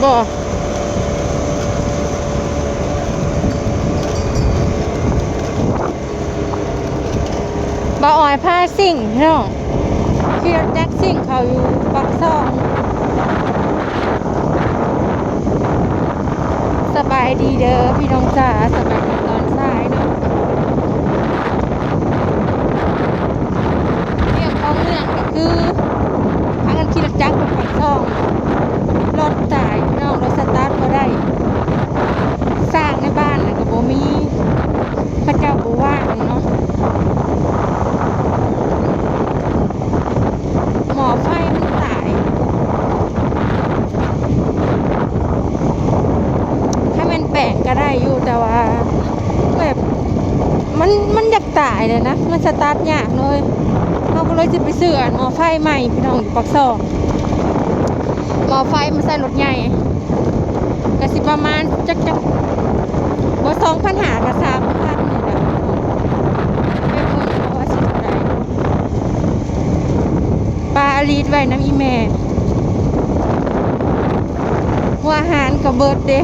ບໍ່ ບ່າວອອຍພາຊິງພີ່ນ້ອງ ຂີ່ລົດຈັກຊິງເຂົ້າຢູ່ປາກຊ່ອງ. ສະບາຍດີເດີພີ່ນ້ອງຈ້າ ສະບາຍດີຕອນສາຍເນາະ. ເລື່ອງຂອງເລື່ອງກໍຄື ພາກັນຂີ່ລົດຈັກໄປປາກຊ່ອງ ລົດຕາຍພີ່ນ້ອງ ລົດສະຕາດບໍ່ໄດ້ ຊ່າງໃນບ້ານນະກໍບໍ່ມີ ເຂົາເຈົ້າບໍ່ວ່າງເນາະ. ໝໍ້ໄຟມັນຕາຍ ຖ້າແມ່ນແປງກໍໄດ້ຢູ່ ແຕ່ວ່າແບບ ມັນ ມັນຢາກຕາຍແຫຼະນະ ມັນສະຕາດຍາກເລີຍ. ເຮົາກໍເລີຍຊິໄປຊື້ອັນໝໍ້ໄຟໃໝ່ພີ່ນ້ອງ ຢູ່ປາກຊ່ອງ ໝໍ້ໄຟມາໃສ່ລົດໃຫຍ່ ກໍຊິປະມານຈັກ ຈັກ ບໍ່ ສອງພັນຫ້າ ກໍ ສາມພັນ ນີ້ແຫຼະ ໄປເບິ່ງວ່າຊິເທົ່າໃດ. ປາອາລີດໄວ້ນຳອີ່ແມ່ ຫົວອາຫານກໍເບິດເດ້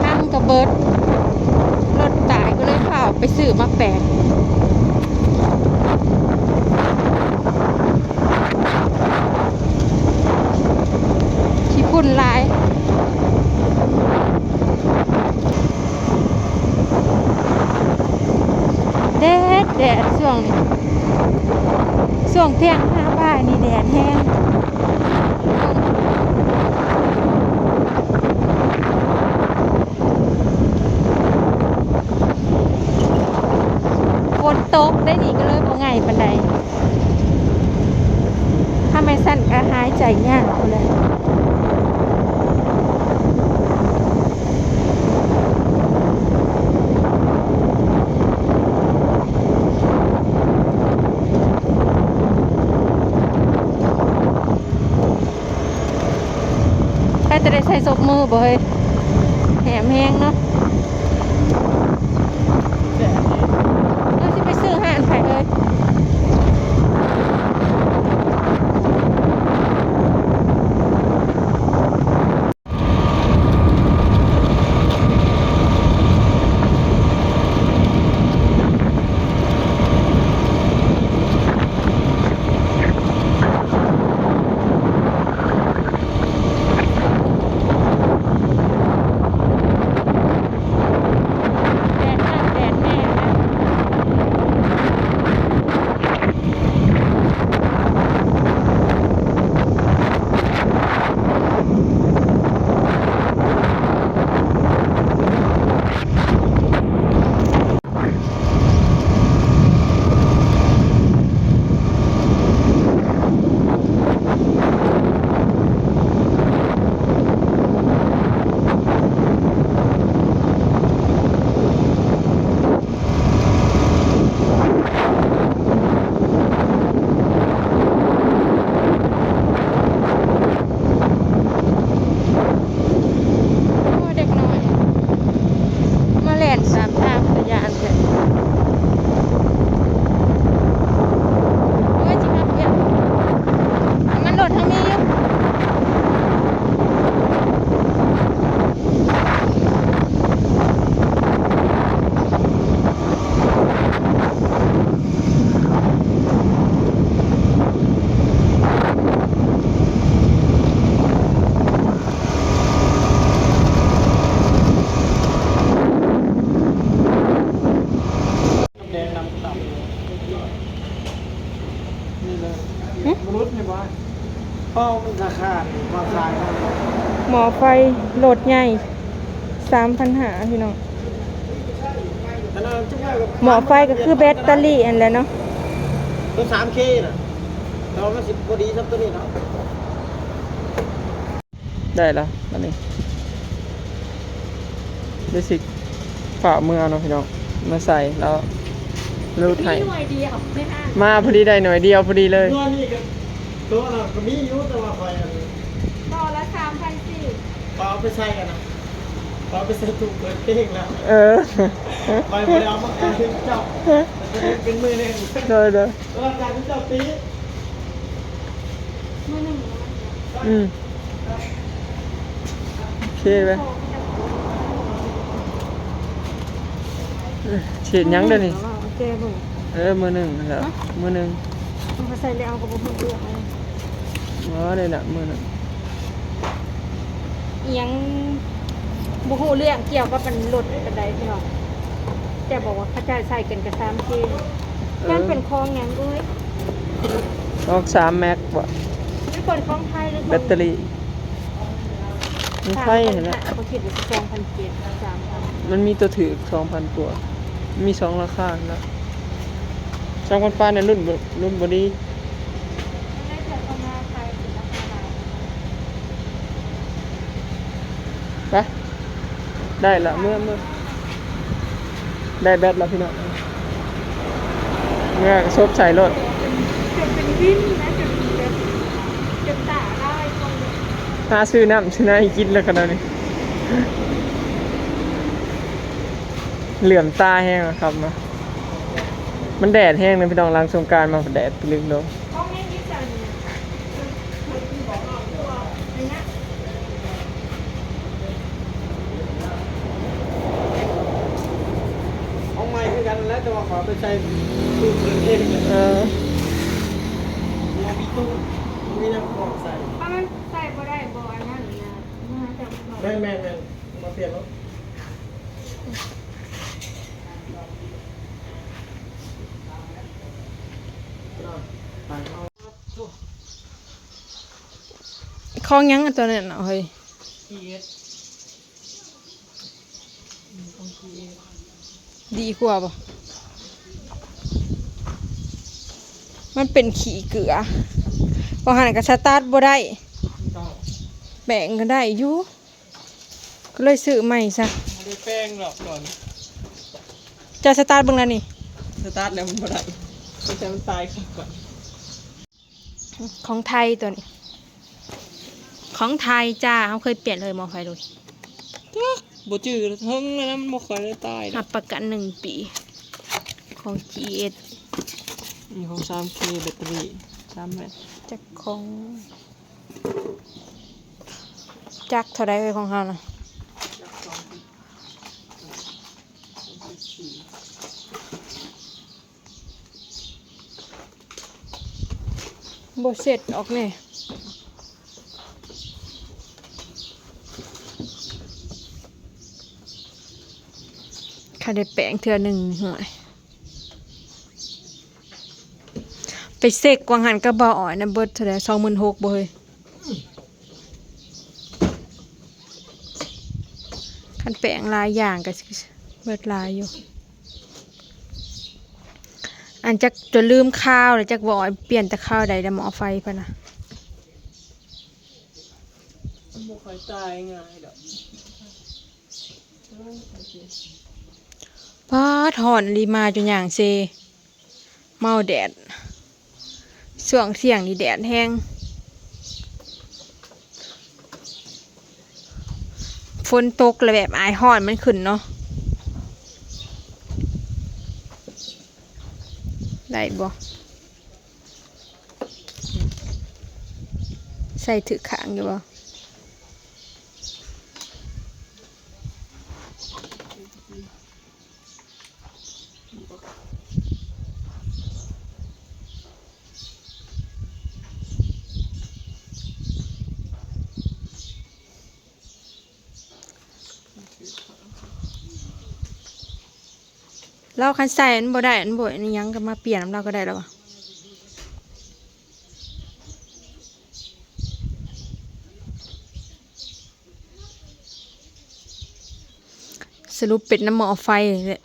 ທັງກໍເບິດ ລົດຕາຍ ກໍເລີຍຟ້າວໄປຊື້ມາແປງ. ຂີ້ຝຸ່ນຫຼາຍ ແດດ ແດດ ຊ່ວງນີ້ ຊ່ວງທ່ຽງມາບ່າຍນີ້ແດດແຮງ. ຝົນຕົກໄດ໋ນີ້ ກໍເລີຍບໍ່ງ່າຍປານໃດ ຖ້າແມ່ນຊັ້ນກໍຫາຍໃຈຍາກພຸ້ນແຫຼະ. ໃຜຈະໄດ້ໃສ່ສົບມືບໍ່ເຮີ້ຍ ແຫບແຮງເນາະ. ເຮົາຊິໄປຊື້ຮ້ານໃຜເຮີ້ຍ? ແດດໜັກແດດແຮງນະ. ໂອ້ ເດັກນ້ອຍມາແລ່ນຕາມທາງ ຕາຢ້ານແທ້. ໂອ້ຍ ຊິຂັບເປັນ ນ້ຳມັນລົດເຮົາມີຢູ່. ຫຶ? ໝໍ້ໄຟລົດໃຫຍ່ ສາມພັນຫ້າ ພີ່ນ້ອງ. ໝໍ້ໄຟກໍຄືແບັດເຕີຣີຫັ້ນແຫຼະເນາະ ໂຕ ສາມເຄ ນະ ແຕ່ວ່າມັນຊິບໍ່ດີສ່ຳໂຕນີ້ເນາະ. ໄດ້ລະ ອັນນີ້ ເດຊິກຝາກເມືອເນາະພີ່ນ້ອງ ມາໃສ່ແລ້ວ ຫຼຸດໃຫ້ ມີໜ່ວຍດຽວໃນຫ້າງ ມາພໍດີໄດ້ໜ່ວຍດຽວພໍດີເລີຍ. ໜ່ວຍນີ້ກໍ ໂຕນັ້ນກໍມີຢູ່ ແຕ່ວ່າຂ້ອຍອັນ ຕໍ່ລະສາມພັນສີ່ ຂ້ອຍເອົາໄປໃສ່ອັນນະ ຂ້ອຍເອົາໄປໃສ່ຕູ້ເປີດເພງແລ້ວ. ເອີ ຂ້ອຍບໍ່ໄດ້ເອົາມາຂາຍໃຫ້ເຈົ້າ ເປັນມື້ໜຶ່ງ ໂດຍໆ ແຕ່ວ່າຈ່າຍໃຫ້ເຈົ້າປີ ມື້ໜຶ່ງ ອືມ. ເດ້ໄປ ເອີ ເຮັດຫຍັງເດ້ນີ້? ເອົາແກ່ເບິ່ງ ເອີ ມື້ໜຶ່ງຫັ້ນແຫຼະ ຮະ? ມື້ໜຶ່ງ ມັນກໍໃສ່ແລ້ວ ເຮົາກໍບໍ່ຮູ້ເລື່ອງ. ອໍ ນີ້ນະ ມື້ໜຶ່ງ ອີ່ຫຍັງ ບໍ່ຮູ້ເລື່ອງກ່ຽວກັບອັນລົດປານໃດພີ່ນ້ອງ ແຕ່ບອກວ່າເຂົາເຈົ້າໃສ່ກັນກັບສາມເຄ ເອີ ມັນເປັນຂອງຫຍັງເອີຍ? ຂອງສາມແມັກບໍ? ມັນເປັນຂອງໄທຫຼືຂອງ ແບັດເຕີຣີ ຂອງໄທຫັ້ນແຫຼະ ເຂົາຄິດວ່າສອງພັນເຈັດ ສາມພັນ ມັນມີຕົວຖືກສອງພັນກວ່າ ມີສອງລາຄາຫັ້ນນະ ສອງພັນປາຍນັ້ນລຸ້ນບໍ່ ລຸ້ນບໍ່ດີ. ໄປ ໄດ້ລະ ເມືອ ເມືອ ໄດ້ແບັດລະພີ່ນ້ອງ ເມືອກໍສົບໃສ່ໂລດ ຈົນເປັນວິນນະ ຈົນແບບ ຈົນຕາລາຍ ຫາຊື້ນ້ຳຊື້ໃນກິນແລ້ວຂະໜາດນີ້ ເຫຼື້ອມຕາແຮງແລ້ວຄັບເນາະ ມັນແດດແຮງເນາະພີ່ນ້ອງ ຫຼັງສົງການມາແດດປະລຶກລົງ. ຂອງໃໝ່ຄືກັນແຫຼະ ແຕ່ວ່າເຂົາເອົາໄປໃສ່ຕູ້ເພິ່ນເອງ ເອີ ບໍ່ມີຕູ້ ບໍ່ມີແນວຂອງໃສ່ ຖ້າມັນໃສ່ບໍ່ໄດ້ບໍ່ອັນນັ້ນນະ ແມ່ນໆໆ ມາປ່ຽນເນາະ. ຂອງຫຍັງອັນຕົວນັ້ນເນາະເຮີ້ຍ? ດີກວ່າບໍ່? ມັນເປັນຂີ້ເກືອ ວ່າຫັ້ນກໍສະຕາດບໍ່ໄດ້ ແປງກໍໄດ້ຢູ່. ກໍເລີຍຊື້ໃໝ່ຊະ ບໍ່ໄດ້ແປງດອກກ່ອນ ເຈົ້າສະຕາດເບິ່ງແລ້ວນີ້ ສະຕາດແລ້ວມັນບໍ່ໄດ້ ມີແຕ່ມັນຕາຍຂ້າກ່ອນ. ຂອງໄທຕົວນີ້ ຂອງໄທຈ້າ ເຮົາເຄີຍປ່ຽນເລີຍໝໍ້ໄຟໂດຍ ຈັກ ບໍ່ຈື່ ເຖິງແລ້ວນະ ມັນບໍ່ຄ່ອຍໄດ້ຕາຍ ຮັບປະກັນໜຶ່ງປີ ຂອງຈີເອັສ ນີ້ຂອງສາມເຄ ແບັດເຕີຣີ ສາມແມັດ ຈັກຂອງ ຈັກເທົ່າໃດເອີຍຂອງເຮົານະ? ບໍ່ເຊັດອອກແນ່ ຄັນໄດ້ແປງເທື່ອໜຶ່ງ ຫ້ວຍ. ໄປເຊັກວ່າງຫັ້ນກັບບ່າວອ້ອຍນະ ເບິດເທົ່າໃດ ສອງໝື່ນຫົກບໍ່ເຮີ້ຍ? ຄັນແປງຫຼາຍຢ່າງກໍຊິເບິດຫຼາຍຢູ່ ອັນຈັກຈົນລືມຄາວແລ້ວ ຈັກບ່າວອ້ອຍປ່ຽນແຕ່ຄາວໃດແລ້ວ ໝໍ້ໄຟເພິ່ນນະ ບໍ່ຄ່ອຍຕາຍງ່າຍດອກ. ປາດ ຮ້ອນອີ່ຫຼີ ມາຈົນຍ່າງເຊ ເມົາແດດ ຊ່ວງທ່ຽງນີ້ແດດແຮງ ຝົນຕົກແລ້ວແບບອາຍຮ້ອນມັນຂຶ້ນເນາະ ໄດ້ບໍ່? ໃສ່ຖືກຂ້າງຢູ່ບໍ່? ລາວຄັນໃສ່ມັນບໍ່ໄດ້ ມັນບໍ່ອັນຫຍັງ ກໍມາປ່ຽນນຳລາວກໍໄດ້ລະວະ. ສະຫຼຸບເປັນນຳໝໍ້ໄຟແຫຼະ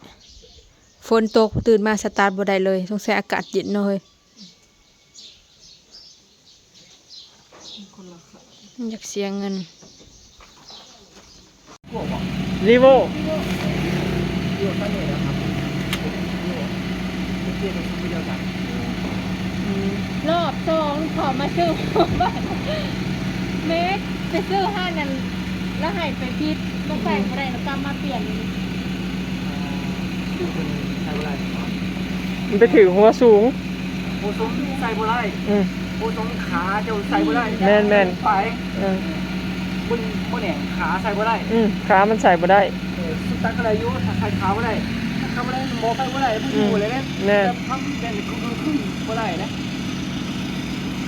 ຝົນຕົກຕື່ນມາສະຕາດບໍ່ໄດ້ເລີຍ ສົງໄສອາກາດເຢັນເນາະເຮີ້ຍ. ຢາກເສຍເງິນ. ລີໂວ ອືມ ຮອບສອງເຂົາມາຊື້ ແມ່ນ ໄປຊື້ຮ້ານນັ້ນ ລະໃຫ້ໄປຜິດ ລະໃສ່ບໍ່ໄດ້ ລະກັບມາປ່ຽນອີກ. ມັນໄປຖືກຫົວສູງ ໂອ້ ສົມໃສ່ບໍ່ໄດ້ ອືມ ໂອ້ ສົມຂາເຈົ້າໃສ່ບໍ່ໄດ້ ແມ່ນໆ ໄປ ເອີ. ບໍ່ແໜ້ນ ຂາໃສ່ບໍ່ໄດ້ ອືມ ຂາມັນໃສ່ບໍ່ໄດ້ ເອີ ຊຸດຕັກກໍໄດ້ຢູ່ ຖ້າໃສ່ຂາບໍ່ໄດ້ ຖ້າຂາບໍ່ໄດ້ ມັນບໍ່ໄປບໍ່ໄດ້ ມັນຢູ່ເລີຍເດ້ ອືມ ແມ່ນ ແຕ່ທຳແບບຄືຄືບໍ່ໄດ້ເດ້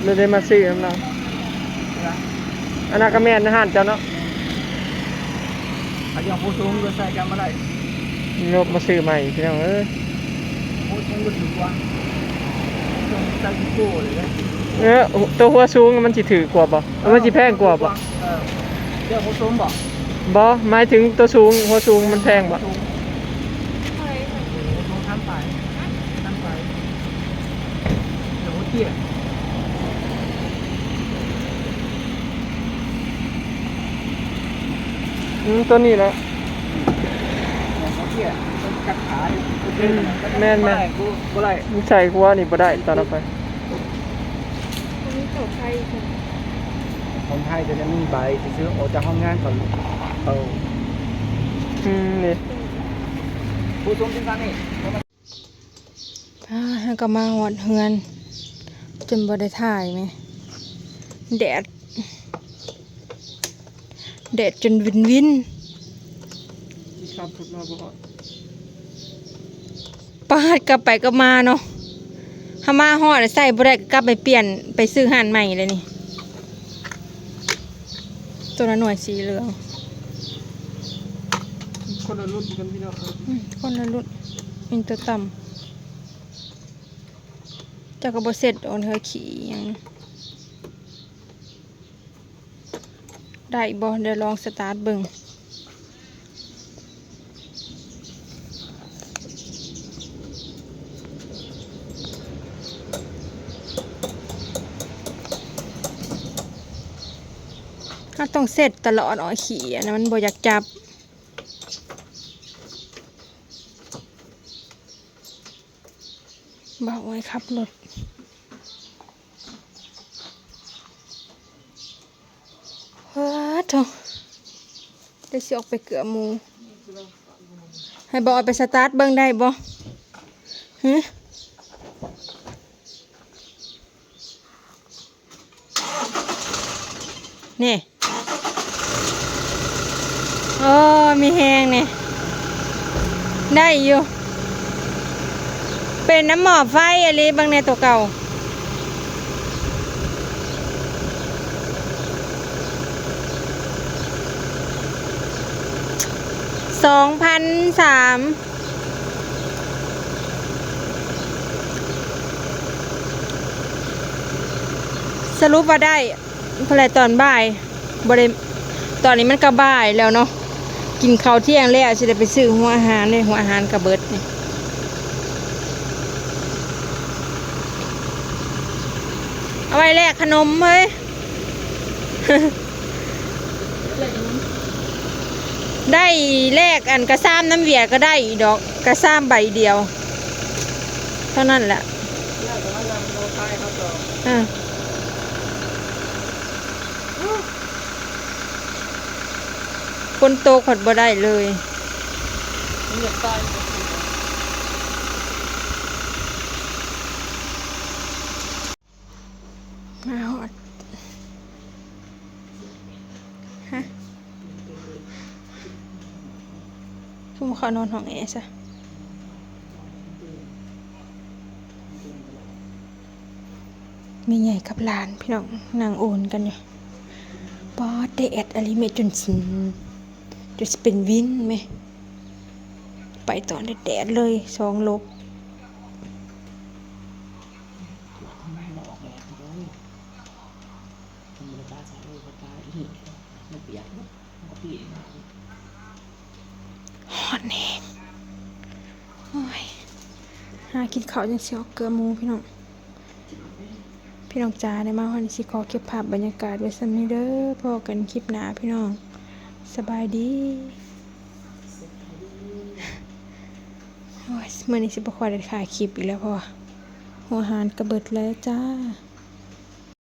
ເລີຍໄດ້ມາຊື້ນຳລາວ ອັນນັ້ນກໍແມ່ນຮ້ານເຈົ້າເນາະ ອືມ ຖ້າຢາກຜູ້ສູງກໍໃສ່ກັນບໍ່ໄດ້ ລົບມາຊື້ໃໝ່ພີ່ນ້ອງເອີຍ. ໂອ້ ສູງກໍຖືກກວ່າ ໃສ່ໂກ້ເລີຍເດ້ ເອີ ໂຕຫົວສູງມັນຊິຖືກກວ່າບໍ່? ເອີ ມັນຊິແພງກວ່າບໍ່? ເອີ ເລື່ອງຫົວສູງບໍ່? ບໍ່ ໝາຍເຖິງໂຕສູງ ຫົວສູງມັນແພງບໍ່? ຫົວສູງ ຫົວສູງພັນປາຍ ພັນປາຍ ແຕ່ຫົວເຕ້ຍ ອືມ ໂຕນີ້ແຫຼະ ອືມ ຫົວເຕ້ຍ ມັນກັດຂາຢູ່ ອືມ ແມ່ນໆ ບໍ່ໄດ້ ບໍ່ ບໍ່ໄດ້ ມັນໃສ່ຫົວນີ້ບໍ່ໄດ້ ຕອນເອົາໄປ ບໍ່ມີເຂົ້າໄຟ ຂອງໄທຈະໄດ້ມີໃບຊື່ໆ ອອກຈາກໂຮງງານເຂົາ ເຂົາ ອືມ ນີ້ ຜູ້ຊົມເປັນຊັ້ນນີ້ ປາ ເຮົາກໍມາຮອດເຮືອນ ຈົນບໍ່ໄດ້ຖ່າຍແມະ ແດດ ແດດຈົນວິນໆ ທີ່ຂັບລົດມາບໍ່ຮອດ ປາດ ກັບໄປກັບມາເນາະ ເຮົາມາຮອດໃຊ້ບໍ່ໄດ້ກໍກັບໄປປ່ຽນ ໄປຊື້ຮ້ານໃໝ່ແລ້ວນີ້. ຕົວລະໜ່ວຍສີເຫຼືອງ ຄົນລະລຸ້ນກັນພີ່ນ້ອງ ອືມ ຄົນລະລຸ້ນ ມີແຕ່ຕ່ຳ ເຈົ້າກໍບໍ່ເຊັດໂອນເທື່ອຂີ້ຫຍັງ ໄດ້ບໍ່? ດຽວລອງສະຕາດເບິ່ງ. ເຮົາຕ້ອງເຊັດຕະຫຼອດ ເອົາຂີ້ອັນນັ້ນມັນບໍ່ຢາກຈັບ. ບ່າວອ້ອຍຂັບລົດ. ເອີ ໂທ້ ໄດ້ຊິອອກໄປເກືອໝູ່ ໃຫ້ບ່າວອ້ອຍໄປສະຕາດເບິ່ງໄດ້ບໍ່? ຫື? ນີ້ ໂອ້ ມີແຮງນີ້ ໄດ້ຢູ່ ເປັນນ້ຳໝໍ້ໄຟອີ່ຫຼີ ເບິ່ງແດ່ໂຕເກົ່າ ສອງພັນສາມ ສະຫຼຸບວ່າໄດ້ ເພາະແຫຼະຕອນບ່າຍບໍ່ໄດ້ ຕອນນີ້ມັນກໍບ່າຍແລ້ວເນາະ ກິນເຂົ້າທ່ຽງແລ້ວ ຊິໄດ້ໄປຊື້ຫົວອາຫານເດ້ ຫົວອາຫານກໍເບິດນີ້ ເອົາໄວ້ແລກຂະໜົມເຮີ້ຍ. ໄດ້ແລກອັນກະຊາມນຳຫວຽດກໍໄດ້ອີກດອກ ກະຊາມໃບດຽວເທົ່ານັ້ນແຫຼະ ເອີ ຝົນຕົກພັດບໍ່ໄດ້ເລີຍ. ມາຮອດ ຮະ ຄືບໍ່ເຂົ້ານອນຫ້ອງແອຊະ? ແມ່ໃຫຍ່ກັບຫຼານພີ່ນ້ອງ ນັ່ງໂອນກັນຢູ່. ປາດ ແດດອີ່ຫຼີແມະ ຈົນຊິ ຈົນຊິເປັນວິນແມະ ໄປຕອນແດດໆເລີຍ ສອງໂລ. ຮອດແຮງ ໂອ້ຍ ຫາກິນເຂົ້າຈັ່ງຊິອອກເກືອໝູ່ພີ່ນ້ອງ. ພີ່ນ້ອງຈ໋າ ໄດ້ມາຮອດນີ້ ຊິຂໍເກັບພາບບັນຍາກາດໄວ້ສ່ຳນີ້ເດີ ພໍ້ກັນຄລິບໜ້າພີ່ນ້ອງ ສະບາຍດີ. ໂອ້ຍ ມື້ນີ້ຊິບໍ່ຄ່ອຍໄດ້ຖ່າຍຄລິບອີກແລ້ວ ເພາະວ່າຫົວອາຫານກະເບິດແລ້ວຈ້າ.